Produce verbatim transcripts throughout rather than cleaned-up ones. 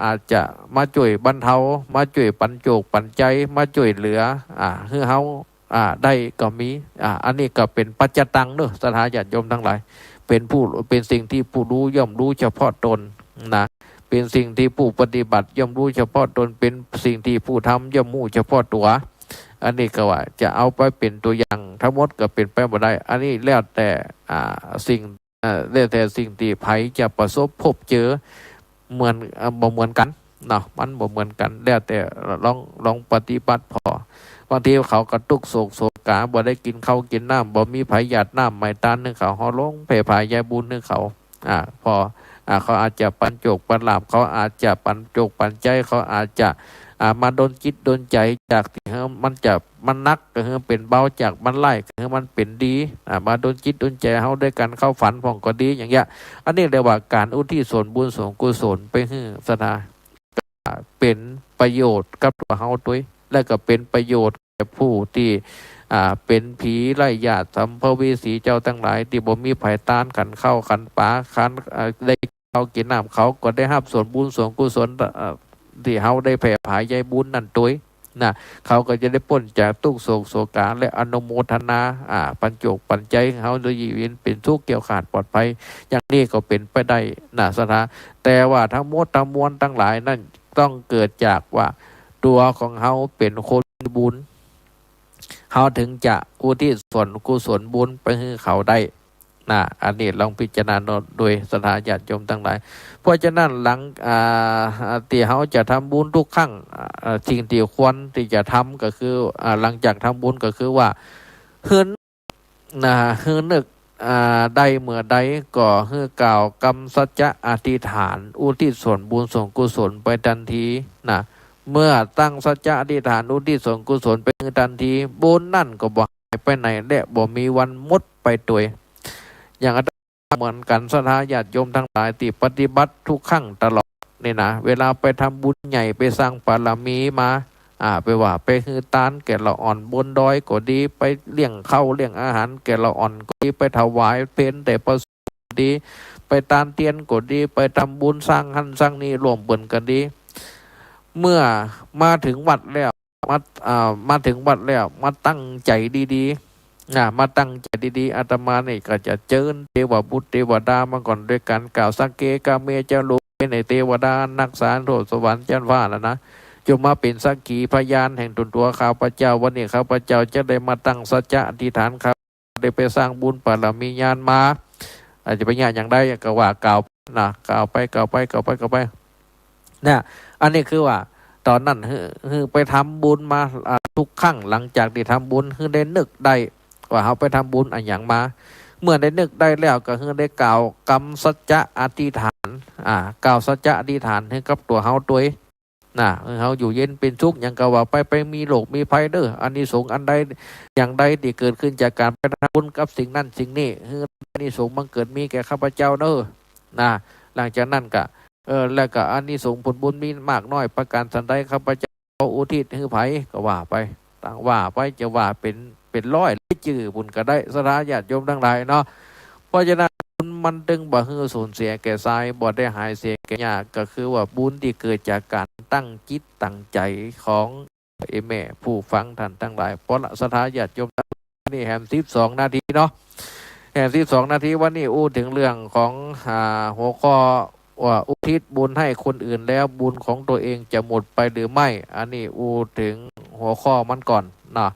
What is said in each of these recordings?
อาจจะมาจ้วยบรรเทา มาจ้วยปันโจกปันใจ๋ มาจ้วยเหลือ อ่า หื้อเฮา อ่า ได้ก็มี อ่า อันนี้ก็เป๋นปัจจตังเนาะ ศรัทธาญาติโยมตังหลาย เป๋นผู้ เป๋นสิ่งตี้ผู้รู้ย่อมฮู้เฉพาะตนนะ เป๋นสิ่งตี้ผู้ปฏิบัติย่อมฮู้เฉพาะตน เป๋นสิ่งตี้ผู้ทำย่อมฮู้เฉพาะตั๋ว อันนี้ก็ว่าจะเอาไปเป๋นตั๋วอย่างทั้งหมดก็เป๋นไปบ่ได้ อันนี้แล้วแต่ อ่า สิ่ง อ่า แล้วแต่สิ่งตี้ใผจะประสบพบเจอ เหมือน อ่า บ่เหมือนกั๋นเนาะ มันบ่เหมือนกั๋น แล้วแต่ลอง ลองปฏิบัติผ่อ บางทีเขาก็ตุ๊กข์โศกโศกา บ่ได้กิ๋นข้าวกิ๋นน้ำ บ่มีใผหยาดน้ำไหม้ตานหื้อเขา เฮาลงแผ่ผายใยบุญหื้อเขา อ่า ผ่อ อ่า เขาอาจจะปันโจกปันลาภ เขาอาจจะปันโจกปันใจ๋ เขาอาจจะ อ่า มาดลจิตดลใจ๋จากตี้หื้อมันจะ มันหนักก็หื้อเป๋นเบา จากมันร้ายก็หื้อมันเป๋นดี อ่า มาดลจิตดลใจ๋เฮาด้วยก๋านเข้าฝันพ่องก็ดี อย่างเงี้ย อันนี้เรียกว่าก๋านอุทิศส่วนบุญส่วนกุศลไปหื้อศรัทธา เป๋นประโยชน์กับตั๋วเฮาตวย และก็เป๋นประโยชน์แก่ผู้ตี้ อ่า เป๋นผีไร้ญาติสัมภเวสีเจ้าตังหลายตี้บ่มีใผตานขันข้าวขันป๋า ขัน อ่า ได้ ข้าวกิ๋นน้ำ เขาก็ได้ฮับส่วนบุญส่วนกุศล เอ่อ ตี้เฮาได้แผ่ผายใยบุญนั้นตวยนะ เขาก็จะได้ป๊นจากตุ๊กข์โศกโศกา และอนุโมทนา อ่า ปันโจกปันใจ๋เฮาได้อยู่เย็นเป๋นสุข แคล้วคลาดปลอดภัย อย่างนี้ก็เป๋นไปได้นะศรัทธา แต่ว่าทั้งหมดทั้งมวลตังหลายนั้นต้องเกิดจากว่าตั๋วของเฮาเป๋นคนมีบุญ เฮาถึงจะอุทิศส่วนกุศลบุญไปหื้อเขาได้ นะ อันนี้ลองพิจารณาโดยศรัทธาญาติโยมตังหลาย เพราะฉะนั้นหลัง อ่า ตี้เฮาจะทำบุญทุกครั้ง อ่า สิ่งตี้ควรตี้จะทำก็คือ อ่า หลังจากทำบุญก็คือว่า หื้อ นะ หื้อนึก อ่า ได้เมื่อใดก็หื้อกล่าวกำสัจจะอธิษฐานอุทิศส่วนบุญส่วนกุศลไปตันทีนะ เมื่อตั้งสัจจะอธิษฐานอุทิศส่วนกุศลไปหื้อตันที บุญนั้นก็บ่หายไปไหน และบ่มีวันหมดไปตวย อย่างอาตมาเหมือนกั๋น ศรัทธาญาติโยมตังหลายตี้ปฏิบัติทุกครั้งตลอดนี่นะ เวลาไปทำบุญใหญ่ ไปสร้างบารมีมา อ่า ไปว่าไปหื้อตานแก่ละอ่อนบนดอยก็ดี ไปเลี้ยงข้าวเลี้ยงอาหารแก่ละอ่อนก็ดี ไปถวายเพลแด่พระสงฆ์ก็ดี ไปตานเตียนก็ดี ไปทำบุญสร้างหั้นสร้างนี่ร่วมเปิ้นก็ดี เมื่อมาถึงวัดแล้ว มา อ่า มาถึงวัดแล้ว มาตั้งใจ๋ดีๆ นะ มาตั้งใจ๋ดีๆ อาตมานี่ก็จะเจิญเตวบุตรเตวดามาก่อน ด้วยก๋านกล่าว สักเข กาเม จะ รูปเป ในเตวดา อันฮักษาโตษสวรรค์จั๊นฟ้านั้นนะ จงมาเป๋นสักขีพยานแห่งตนตั๋วข้าพเจ้า วันนี้ข้าพเจ้าจะได้มาตั้งสัจจะอธิษฐาน ข้าพเจ้าได้ไปสร้างบุญบารมีญาณมา อาจจะไปยากอย่างใดก็ว่ากล่าวนะ กล่าวไป กล่าวไป กล่าวไป กล่าวไป เนี่ย อันนี้คือว่า ต๋อนนั้นหื้อ หื้อไปทำบุญมา อ่า ทุกครั้งหลังจากตี้ทำบุญ หื้อได้นึกได้ว่าเฮาไปทำบุญอะหยังมา เมื่อได้นึกได้แล้วก็หื้อได้กล่าวกำสัจจะอธิษฐาน อ่า กล่าวสัจจะอธิษฐานหื้อกับตั๋วเฮาตวยนะ หื้อเฮาอยู่เย็นเป๋นสุข หยังก็ว่าไป ไปมีโรคมีภัยเด้อ อานิสงส์อันใดอย่างใดตี้เกิดขึ้นจากก๋านไปทำบุญกับสิ่งนั้นสิ่งนี้ หื้ออานิสงส์บังเกิดมีแก่ข้าพเจ้าเด้อนะ หลังจากนั้นก็ เออ แล้วก็อานิสงส์ผลบุญมีมากน้อยประก๋านสันใด ข้าพเจ้าขออุทิศหื้อใผ ก็ว่าไป ต่างว่าไป จะว่าเป๋น เป๋นร้อยจื้อปุ้นก็ได้ ศรัทธาญาติโยมตังหลายเนาะ เพราะฉะนั้นบุญมันตึงบ่หื้อสูญเสียแก่ทราย บ่ได้หายเสียแก่หญ้า ก็คือว่าบุญตี้เกิดจากก๋านตั้งจิตตั้งใจ๋ของ เอ้ยแม่ผู้ฟังต้านตังหลาย พอละ ศรัทธาญาติโยมตังหลาย นี่แหมสิบสองนาทีเนาะ แหมสิบสองนาที วันนี้อู้เถิงเรื่องของ อ่า หัวข้อว่าอุทิศบุญให้คนอื่นแล้วบุญของตัวเองจะหมดไปหรือไม่ อันนี้อู้เถิงหัวข้อมันก่อนเนาะ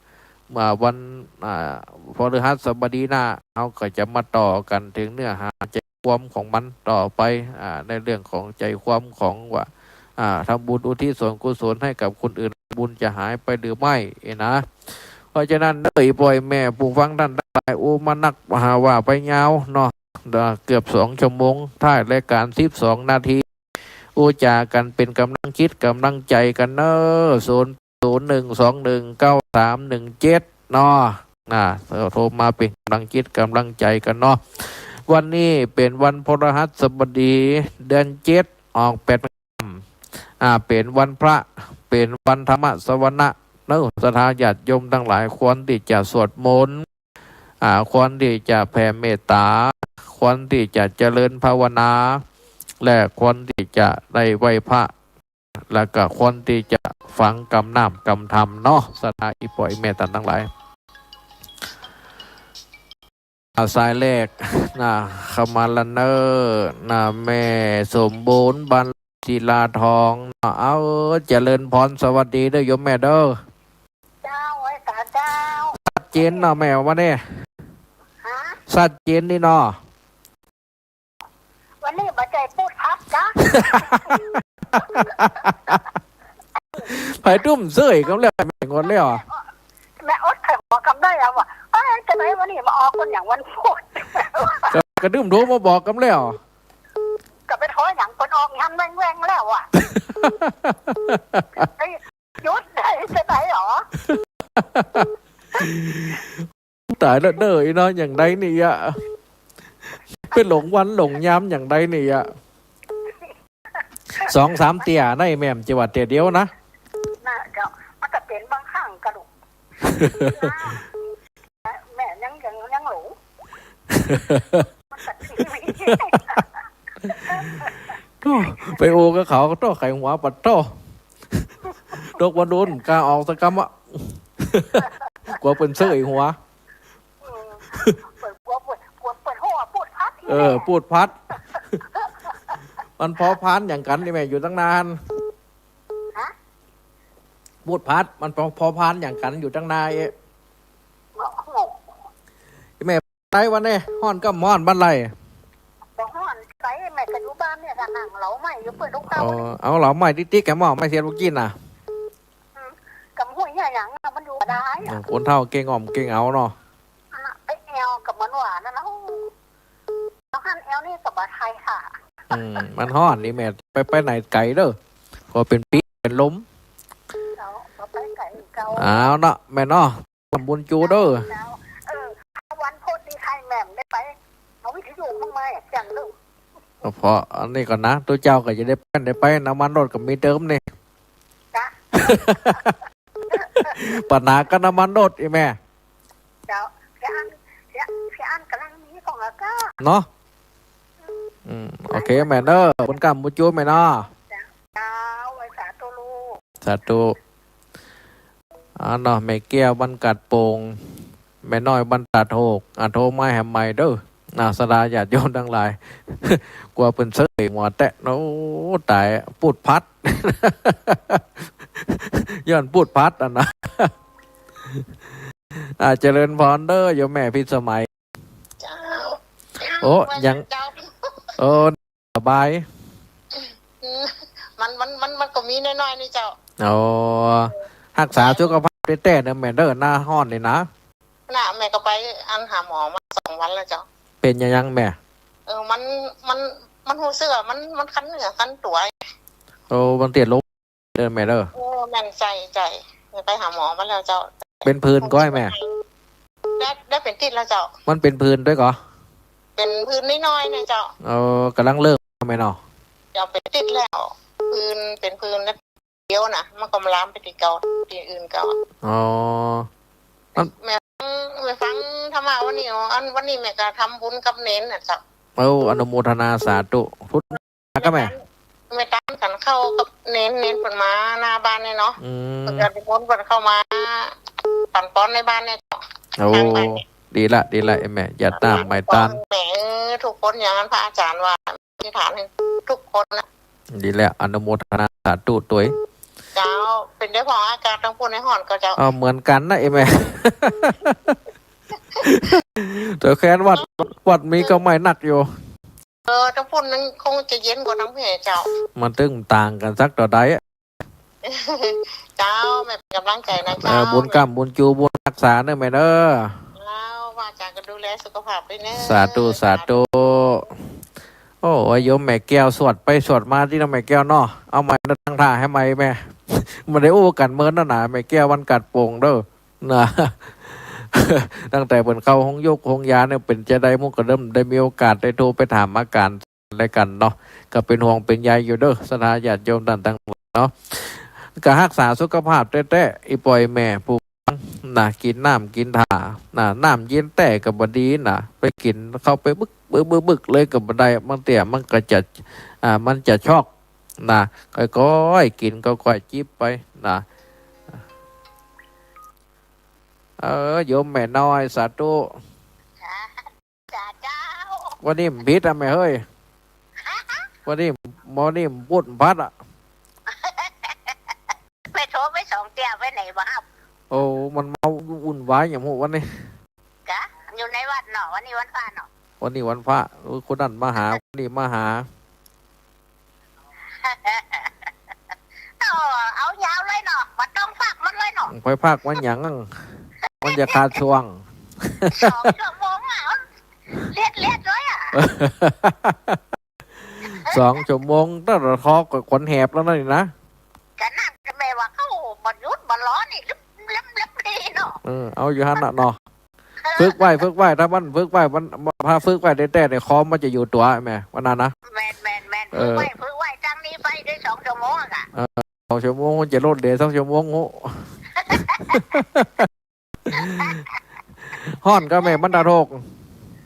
เมื่อวัน อ่า พฤหัสบดีหน้า เฮาก็จะมาต่อกั๋นเถิงเนื้อหาใจ๋ความของมันต่อไป อ่า ในเรื่องของใจ๋ความของว่า อ่า ทำบุญอุทิศส่วนกุศลให้กับคนอื่น บุญจะหายไปหรือไม่ เอ้ยนะ เพราะฉะนั้นเอ้ย พ่อแม่ผู้ฟังต้านตังหลาย อู้มานักหาว่าไปยาวเนาะ เกือบสองชั่วโมง ท้ายรายก๋านสิบสองนาที อู้จ๋ากั๋นเป๋นก๋ำลังจิตก๋ำลังใจ๋กั๋นเนาะ ศูนย์ ศูนย์ หนึ่ง สอง หนึ่ง เก้า สาม หนึ่ง เจ็ด เนาะ นะ โทรมาเป๋นก๋ำลังจิตก๋ำลังใจ๋กั๋นเนาะ วันนี้เป๋นวันพฤหัสบดี เดือนเจ็ด ออกแปด อ่า เป๋นวันพระ เป๋นวันธรรมสวนะเนาะ ศรัทธาญาติโยมตังหลาย ควรตี้จะสวดมนต์ อ่า ควรตี้จะแผ่เมตต๋า ควรตี้จะเจริญภาวนา และควรตี้จะได้ไหว้พระ แล้วก็ควรตี้จะฟังกำน้ำกำธรรมเนาะ ศรัทธาอี่ป้ออี่แม่ต้านตังหลาย อ่า สายแรกนะ เข้ามาละเน่อนะ แม่สมบูรณ์ บ้านศิลาทองนะ เอา เจริญพร สวัสดีเด้อโยมแม่เด้อ เจ้า ไหว้สาเจ้า ซัดเจนเนาะแม่วันนี้ ฮะ ซัดเจนดีเนาะ วันนี้บ่ใจ้ปูดพัดจ๊ะ ใผตุ้มเซ้ยกำแล้วแม่งอนแล้ว แม่อดใค่หัวกำได้แล้วว่า เอ้ย จะไหนวันนี้มาออกวันอย่างวันพูด ก็ ก็ดื้มโทรมาบอกกำแล้ว ก็ไปถอยหนังเปิ้นออกหันแว่งๆแล้วอะ เอ้ย หยุดได้จะไหนหรอ ต๋ายแล้วเน่อ อี่น้อง อย่างใดนี่อะ ไปหลงวันหลงยามอย่างใดนี่อะ สองสามเตี้ยนะแม่ บ่ใจ้ว่าเตี้ยเดียวนะ น่ะเจ้า มันก็เป๋นบางครั้งกะลูก แม่ยัง ยัง ยังหลง มันก็ โธ่ ไปโอกับเขา โธ่ ใค่หัวปัดโธ่ ตกวันโดน กล้าออกสักกำอะ กั๋วเปิ้นเซ้ยหัว เออ เปิ้นกั๋ว เปิ้นกั๋ว เปิ้นหัวปูดพัด เออ ปูดพัด มันพอพานอย่างกั๋นนี่แม่ อยู่ตั้งนาน ฮะ ปูดพัด มันพอ พอพานอย่างกั๋นอยู่ตั้งนานเอ๊ะ โอ้โห แม่ ใดวันนี้ ฮ้อนก็ฮ้อน บ้านใด บ่ฮ้อนใส แม่ก็อยู่บ้านเนี่ย ก็นั่งเหลาไม้อยู่เปื้อนลูกเต้า อ๋อ เอาเหลาไม้ติ๊กๆ แกหม้อไม้เสียบลูกกิ๋นน่ะ อืม กำห้วยเนี่ยหยังอะ มันอยู่บ่ได้อะ โอ้ คนเฒ่าเก่งอ่อมเก่งเอาเนาะ อันน่ะ ไปแอวกับมันหวานนั่นนะ โอ้ เอาหันแอวนี่ก็บ่ไทยค่ะ อืม มันฮ้อนนี่แม่ ไป ไปไหนไก๋เด้อ ก็เป๋นปี๊ดเป๋นลม เจ้า ก็ไปไก๋เก่า เอาเนาะแม่เนาะ ทำบุญจูเด้อ เจ้า เออ วันพุธนี่ใครแม่มได้ไป เอาวิทยุมาใหม่เสียงลูก เพราะอันนี้ก่อนนะ ตุ๊เจ้าก็จะได้ไป ได้ไป น้ำมันรถก็มีเติมนี่ จ๊ะ ปัญหาก็น้ำมันรถอีแม่ เจ้า เสียอัน เสีย เสียอันก๋ำลังมีของอากาศ เนาะ อืม โอเคแม่เด้อ บุญกำบุญจูแม่เนาะ เจ้า ไหว้สาธุลูก สาธุ อ่าเนาะ แม่แก้วบ้านกาดโป่ง แม่น้อยบ้านตาดโหก อ่า โทรมาแหมใหม่เด้อ อ่า ศรัทธาญาติโยมตังหลาย กั๋วเปิ้นเซ้ยหัวแต๊เนาะ โอ้ ต๋าย ปูดพัด ย้อนปูดพัดอันนะ อ่า เจริญพรเด้อ โยมแม่พิสมัย เจ้า โอ้ ยัง เจ้า โอ้ สบาย อืม มัน มัน มัน มันก็มีน้อยๆ นี่เจ้า อ๋อ ฮักษาสุขภาพแต๊ๆ เน่อแม่เด้อ หน้าฮ้อนนี่นะ น่ะ แม่ก็ไปอันหาหมอมาสองวันแล้วเจ้า เป๋นอะหยังแม่ เออ มัน มัน มันฮู้สึกว่ามัน มันคันเนื้อคันตั๋ว โอ้ บางเตื้อลม เด้อแม่เด้อ โอ้ แม่นใจ้ ใจ้ ไปหาหมอมาแล้วเจ้า เป๋นผื่นก่อแม่ ได้ ได้เป๋นติดแล้วเจ้า มันเป๋นผื่นตวยก่อ เป๋นผื่นน้อยๆ เนี่ยเจ้า เออ ก่ำลังเริ่มแม่เนาะ เจ้า เป๋นติดแล้ว ผื่น เป๋นผื่นแล้วเดียวนะ มันก็มาลามไปตี้เก่า ตี้อื่นเก่า อ๋อ มัน แม่ฟัง แม่ฟังธรรมะวันนี้ อันวันนี้แม่ก็ทำบุญกับเณรน่ะเจ้า โอ้ อนุโมทนาสาธุ พุทธ ก็แม่ แม่ตาน แม่ตานสันเข้ากับเณร เณรเปิ้นมาหน้าบ้านเนี่ยเนาะ อืม เปิ้นก็นิมนต์เปิ้นเข้ามาสันปอนในบ้านเนี่ยเจ้า โอ้ ทางบ้านเนี่ย ดีละ ดีละ ไอ้แม่ หยาดน้ำไหว้ตาน แม่ เออ ทุกคนอย่างนั้นพระอาจารย์ว่า อธิษฐานให้ทุกคนนะ ดีแล้ว อนุโมทนาสาธุตวย เจ้า เป๋นใดพ่องอากาศตังปุ้นในฮ้อนก่อเจ้า อ้าว เหมือนกั๋นนะไอ้แม่ แต่แคว้นวัด วัดมีก็ไหม้นักอยู่ เออ ตังปุ้นนั้นคงจะเย็นกว่าตังแผเจ้า มันตึงต่างกั๋นสักเต้าใดอะ เจ้า แม่เป๋นก๋ำลังใจ๋นะ เออ เจ้า บุญกำบุญจูบุญฮักษาเน่อแม่เน้อ เจ้า ว่าจ๋าก็ดูแลสุขภาพด้วยเน้อ สาธุ สาธุ โอ้ย โยมแม่แก้วสวดไปสวดมาตี้เนาะแม่แก้วเนาะ เอาใหม่เนาะ ตั้งท่าหื้อใหม่แม่ บ่ได้อู้กั๋นเมินแล้วนะ แม่แก้วบ้านกาดโป่งเน้อ นะ ตั้งแต่เปิ้นเข้าโฮงยกโฮงยาเนี่ย เป๋นจาใดหมู่ก็เริ่มได้มีโอกาสได้โทรไปถามอาก๋าน และกั๋นเนาะ ก็เป๋นห่วงเป๋นใยอยู่เน้อ ศรัทธาญาติโยมต้านตังหลายเนาะ ก็ฮักษาสุขภาพแต๊ๆ อี่ป้ออี่แม่ผู้ฟังนะ กิ๋นน้ำกิ๋นถ่านะ น้ำเย็นแต๊ก็บ่ดีนะ ไปกิ๋นเข้าไปบึกๆๆๆ เลยก็บ่ได้ บางเตื้อมันก็จะ อ่า มันจะช็อก นะ ก้อยๆ กิ๋น ก้อยๆ จิบไปนะ เออ โยมแม่น้อย สาธุ จ้าเจ้า วันนี้มันผิดอะแม่เฮ้ย วันนี้ วันนี้มันบุญพัดอะ แม่โทรไปสองเตี้ย ไปไหนวะ โอ้ มันเมาวุ่นวายอย่างหมู่วันนี้ กะ อยู่ในวัดเนาะ วันนี้วันพระเนาะ วันนี้วันพระ เออ คนนั้นมาหา คนนี้มาหา โอ้ เอายาวเลยเนาะ บ่ต้องพักมันเลยเนาะ ไปพักมันหยัง มันจะขาดช่วง สองชั่วโมงอะ เลียดๆ เลยอะ สองชั่วโมง ตั้งแต่คอก็ขนแหบแล้วนั่นนี่นะ กะนั่นกะแม่ว่า เอ้า บ่หยุดบ่หลอนี่ เล็บๆ ดีเนาะ เออ เอาอยู่หั้นน่ะเนาะ เออ ฝึกไว้ ฝึกไว้ ถ้ามันฝึกไว้ มัน ถ้าฝึกไว้แต๊ๆ เนี่ย คอมันจะอยู่ตั๋วแม่ วันนั้นนะ แม่นๆๆ เออ ฝึกไว้ ฝึกไว้ ตั้งนี้ไปได้สองชั่วโมงอะกะ เออ สองชั่วโมง มันจะลดเหลือสองชั่วโมง โห ฮ้อนกะแม่ มันตะโทก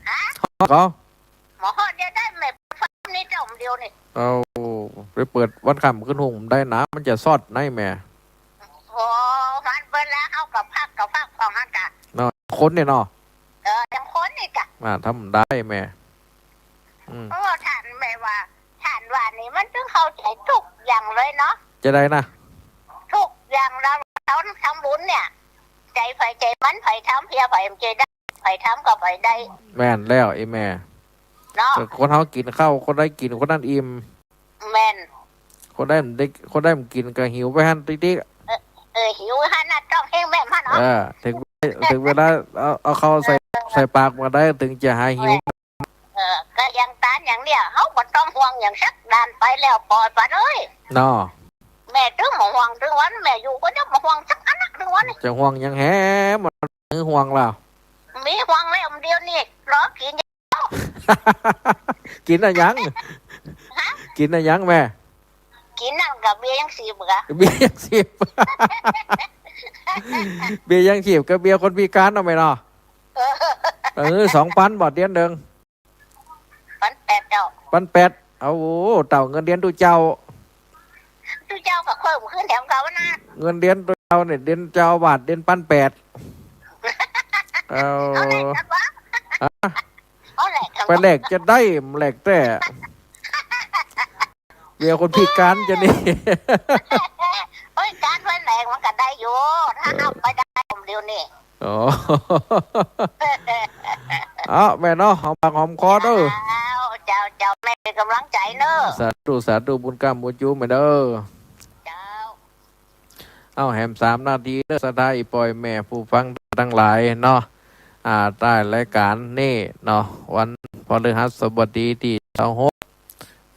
ฮะ ฮ้อนกะ บ่ฮ้อนเดี๋ยวได้แม่ นี่เจ้าเดียวนี่ เอา ไปเปิดวันค่ำคืนฮุ่งได้นะ มันจะซอดในแม่ โอ้ มันเปิดแล้ว เฮากะพัก กะพักของหั้นกะ เนาะ คนเนี่ยเนาะ เออ ยังคนนี่กะ อ่า ทำได้แม่ อืม โอ้ ท่านแม่ว่า ท่านว่านี่มันตึงเข้าใจ๋ทุกอย่างเลยเนาะ จะได้นะ ทุกอย่าง แล้วต๋อนทำบุญเนี่ย ใจ๋ใผใจ๋มัน ใผทำเพีย ใผมันจะได้ ใผทำกะใผได้ แม่นแล้วไอ้แม่ เนาะ แต่คนเฮากิ๋นข้าว คนใดกิ๋นคนนั้นอิ่ม แม่น คนใดมันได้ คนใดมันกิ๋นกะหิวไปหั้นติ๊กๆ เออ เออ หิวหั้นน่ะ ต้องเฮงแบบหั้นเนาะ เออ ถึง ถึงเวลาเอา เอาข้าวใส่ เออ ใส่ปากมาได้ ถึงจะหายหิว เออ กะอย่างตานอย่างเนี่ย เฮาบ่ต้องห่วงหยังสักด้าน ไปแล้วปล่อยไปเลย เนาะ แม่ตึงบ่ห่วง ตึงวันแม่อยู่ก็ยังบ่ห่วงสักอันนะ ตึงวันนี่ จะห่วงหยังแหม มันมีห่วงล่ะ มีห่วงแล้วเดี๋ยวนี้ รอกิ๋น กิ๋นอะหยัง ฮะ กิ๋นอะหยังแม่ กิ๋นนั่นกะเบียร์ยังสิบกะ เบียร์ยังสิบ เบียร์ยังสิบกะเบียร์คนพิก๋านเนาะแม่เนาะ เออ เออ สองปันบ่เตียนเดิง ปันแปดเจ้า ปันแปด เอา โอ้ เต้าเงินเดือนตุ๊เจ้า ตุ๊เจ้ากะเพิ่มขึ้นแถมเก่านะ เงินเดือนตุ๊เจ้าเนี่ย เดือนเจ้าบาท เดือนปันแปด เอา เอาแหลกกันวะ ฮะ เอาแหลกกันวะ ไปแหลกจะได้ แหลกแต๊ เบียร์คนพิก๋านจะนี่ โอ้ย ก๋านไว้แหลกมันกะได้อยู่ ถ้าเอาไปได้ผมเดียวนี่ อ๋อ เอาแม่เนาะ หอมปากหอมคอเด้อ เจ้า เจ้า เจ้า แม่เป๋นก๋ำลังใจ๋เนาะ สาธุ สาธุ บุญก้ามบุญจุ่มแม่เด้อ เจ้า เอาแหมสามนาทีเด้อ ศรัทธาอี่ป้อยแม่ผู้ฟังตังหลายเนาะ อ่า ใต้รายก๋านนี่เนาะ วันพฤหัสบดีตี้ซาวหก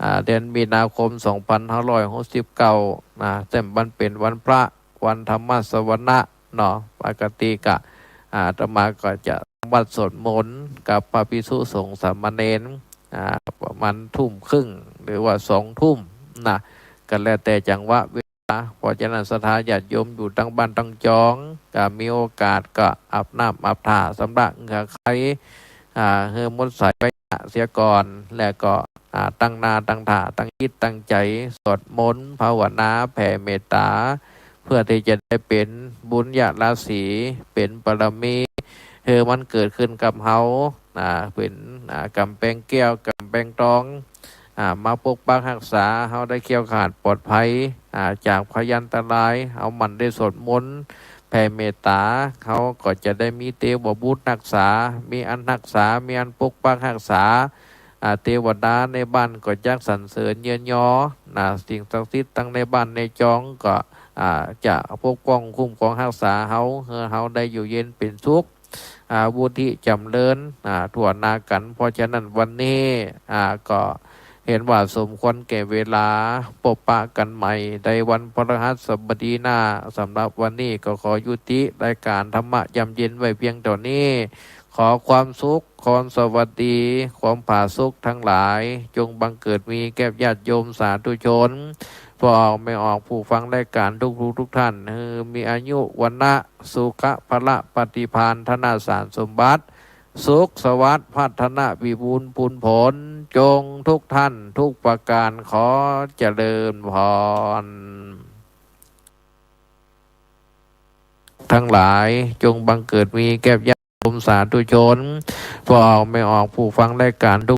อ่า เดือนมีนาคม สองปันห้าร้อยหกสิบเก้า นะ แจ่มวันเป๋นวันพระ วันธรรมสวนะเนาะ ปกติกะ อ่า อาตมาก็จะวัดสวดมนต์กับพระภิกษุสงฆ์สามเณร อ่า ประมาณทุ่มครึ่ง หรือว่าสองทุ่มนะ ก็แล้วแต่จังหวะเวลา เพราะฉะนั้นศรัทธาญาติโยมอยู่ตังบ้านตังจอง ก็มีโอกาสก็อาบน้ำอาบท่า สำระเหงื่อไข อ่า หื้อหมดสายไปเสียก่อน แล้วก็ อ่า ตั้งหน้าตั้งท่า ตั้งจิตตั้งใจ๋ สวดมนต์ ภาวนา แผ่เมตต๋า เพื่อตี้จะได้เป๋นบุญญาราศี เป๋นบารมี หื้อมันเกิดขึ้นกับเฮา อ่า เป๋น อ่า ก๋ำแปงแก้ว ก๋ำแปงตอง อ่า มาปกปักฮักษา เฮาได้แคล้วคลาดปลอดภัย อ่า จากพยันตราย เฮาหมั่นได้สวดมนต์ แผ่เมตต๋า เฮาก็จะได้มีเตวบุตรฮักษา มีอันฮักษา มีอันปกปักฮักษา อ่า เตวดาในบ้านก็จักสรรเสริญเยินยอ นะ สิ่งศักดิ์สิทธิ์ตังในบ้านในจองก็ อ่า จะปกป้องคุ้มครองฮักษาเฮา หื้อเฮาได้อยู่เย็นเป๋นสุข อ่า วุฒิจ๋ำเริญ อ่า ทั่วหน้ากั๋น เพราะฉะนั้นวันนี้ อ่า ก็ เห็นว่าสมควรแก่เวลา ปะกั๋นใหม่ในวันพฤหัสบดีหน้า สำหรับวันนี้ก็ขอยุติรายก๋านธรรมะยามเย็นไว้เพียงเต้านี้ ขอความสุข ความสวัสดี ความผาสุกทั้งหลาย จงบังเกิดมีแก่ญาติโยมสาธุชน พ่อออกแม่ออกผู้ฟังรายก๋านทุกๆ ทุกท่าน หื้อมีอายุ วรรณะ สุขะ พละ ปฏิภาณ ธนสารสมบัติ สุขสวัสดิ์พัฒนาวิบูลย์พูนผล จงทุกท่านทุกประการ ขอเจริญพร ทั้งหลายจงบังเกิดมีแก้วญาติโยมสาธุชน พ่อออกแม่ออกผู้ฟังรายการทุก